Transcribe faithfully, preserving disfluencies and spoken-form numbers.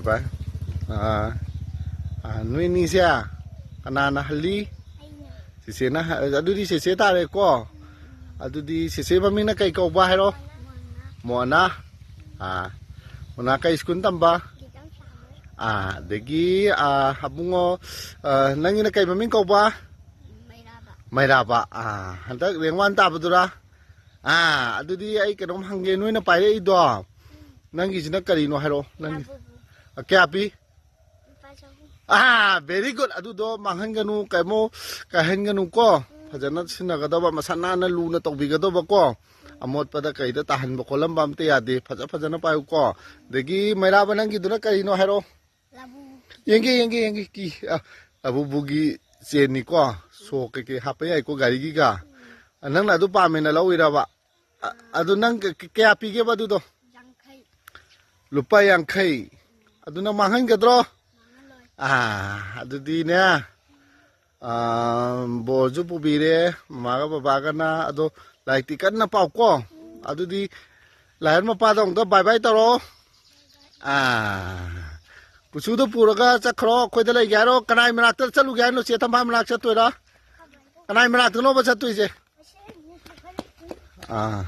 ꯚꯥꯏ, ꯑꯥ, ꯑꯥ, ꯅꯣꯏꯅꯤꯁꯦ ꯀꯅꯥꯅ ꯍꯜꯂꯤ? ꯑꯩꯅ ꯆꯦꯆꯦꯅ ꯍ-, ꯑꯗꯨꯗꯤ ꯆꯦꯆꯦ ꯇꯥꯔꯦꯀꯣ꯫ ꯑꯗꯨꯗꯤ ꯆꯦꯆꯦ ꯃꯃꯤꯡꯅ ꯀꯩ ꯀꯧꯕ ꯍꯥꯏꯔꯣ? ꯃꯣꯟꯅ ꯃꯣꯅꯥ꯫ ꯑꯥ, ꯃꯣꯅꯥ ꯀꯩ ꯁ꯭ꯀꯨꯜ ꯇꯝꯕ? ꯈꯤꯇꯪ ꯁꯥꯕ ꯑꯥ, ꯑꯗꯒꯤ, ꯑꯥ, ꯑꯕꯨꯡꯉꯣ, ꯑꯥ, ꯅꯪꯒꯤꯅ ꯀꯩ ꯃꯃꯤꯡ ꯀꯧꯕ? ꯃꯩꯔꯥꯕ ꯃꯩꯔꯥꯕ꯫ ꯑꯥ, ꯍꯟꯗꯛ ꯔꯦꯡ ꯋꯥꯟ ꯇꯥꯕꯗꯨꯔꯥ? ꯑꯥ, ꯑꯗꯨꯗꯤ ꯑꯩ ꯀꯩꯅꯣꯝ ꯍꯪꯒꯦ, ꯅꯣꯏꯅ ꯄꯥꯏꯔꯛꯏꯗꯣ ꯅꯪꯒꯤꯁꯤꯅ ꯀꯔꯤꯅꯣ ꯍꯥꯏꯔꯣ? ꯅꯪꯒꯤ ꯂꯥꯕꯨꯕꯨ ꯑ, ꯀꯌꯥ ꯄꯤ? ꯂꯨꯄꯥ ꯆꯍꯨꯝ ꯑꯥ, very good꯫ ꯑꯗꯨꯗꯣ ꯃꯥꯡꯍꯟꯒꯅꯨ, ꯀꯩꯃꯣ ꯀꯥꯏꯍꯟꯒꯅꯨ ꯀꯣ꯫ ꯐꯖꯅ ꯁꯤꯖꯤꯟꯅꯒꯗꯧꯕ, ꯃꯁꯥ ꯅꯥꯟꯅ ꯂꯨꯅ ꯇꯧꯕꯤꯒꯗꯧꯕ ꯀꯣ꯫ ꯑꯃꯣꯠꯄꯗ ꯀꯩꯗ ꯇꯥꯍꯟꯕ ꯈꯣꯠꯍꯟꯕ ꯑꯝꯇ ꯌꯥꯗꯦ꯫ ꯐꯖ ꯐꯖꯅ ꯄꯥꯏꯌꯨ ꯀꯣ꯫ ꯑꯗꯒꯤ ꯃꯩꯔꯥꯕ, ꯅꯪꯒꯤꯗꯨꯅ ꯀꯔꯤꯅꯣ ꯍꯥꯏꯔꯣ? ꯂꯥꯕꯨ ꯌꯦꯡꯒꯦ, ꯌꯦꯡꯒꯦ, ꯌꯦꯡꯒꯦ꯫ ꯀꯤ, ꯑ, ꯂꯥꯕꯨꯕꯨꯒꯤ ꯆꯦꯟꯅꯤꯀꯣ꯫ ꯁꯣ ꯀꯩꯀꯩ ꯍꯥꯞꯄ ꯌꯥꯏꯀꯣ ꯒꯥꯔꯤꯒꯤꯒ꯫ ꯑ, ꯅꯪꯅ ꯑꯗꯨ ꯄꯥꯝꯃꯦꯅ ꯂꯧꯏꯔꯕ? ꯑ, ꯑꯗꯨ ꯅꯪ ꯀ-, ꯀ-, ꯀꯌꯥ ꯄꯤꯒꯦꯕ ꯑꯗꯨꯗꯣ? ꯌꯥꯡꯈꯩ ꯂꯨꯄꯥ ꯌꯥꯡꯈꯩ꯫ ꯑꯗꯨ ꯅꯪ ꯃꯥꯡꯍꯟꯒꯗ꯭ꯔꯣ? ꯃꯥꯡꯍꯜꯂꯣꯏ ꯑꯥ, ꯑꯗꯨꯗꯤꯅꯦ, ꯑꯥ, ꯕꯣꯔꯁꯨ ꯄꯨꯕꯤꯔꯦ, ꯃꯃꯥꯒ ꯕꯕꯥꯒꯅ꯫ ꯑꯗꯣ ꯂꯥꯏꯔꯤꯛꯇꯤ ꯀꯟꯅ ꯄꯥꯎꯀꯣ꯫ ꯑꯗꯨꯗꯤ ꯂꯥꯏꯔꯦꯟ ꯃꯄꯥꯗ ꯑꯃꯨꯛꯇ ꯕꯥꯏ ꯕꯥꯏ ꯇꯧꯔꯣ꯫ ꯑꯥ, ꯀꯨꯆꯨꯗꯣ ꯄꯨꯔꯒ ꯆꯠꯈ꯭ꯔꯣ꯫ ꯑꯩꯈꯣꯏꯗ ꯂꯩꯒꯦ ꯍꯥꯏꯔꯣ? ꯀꯅꯥꯏ ꯃꯅꯥꯛꯇ ꯆꯠꯂꯨꯒꯦ ꯍꯥꯏꯅꯣ? ꯆꯦ ꯊꯝꯕꯥꯜ ꯃꯅꯥꯛ ꯆꯠꯇꯣꯏꯔꯥ? ꯀꯅꯥꯏ ꯃꯅꯥꯛꯇꯅꯣꯕ ꯆꯠꯇꯣꯏꯁꯦ? ꯑꯥ,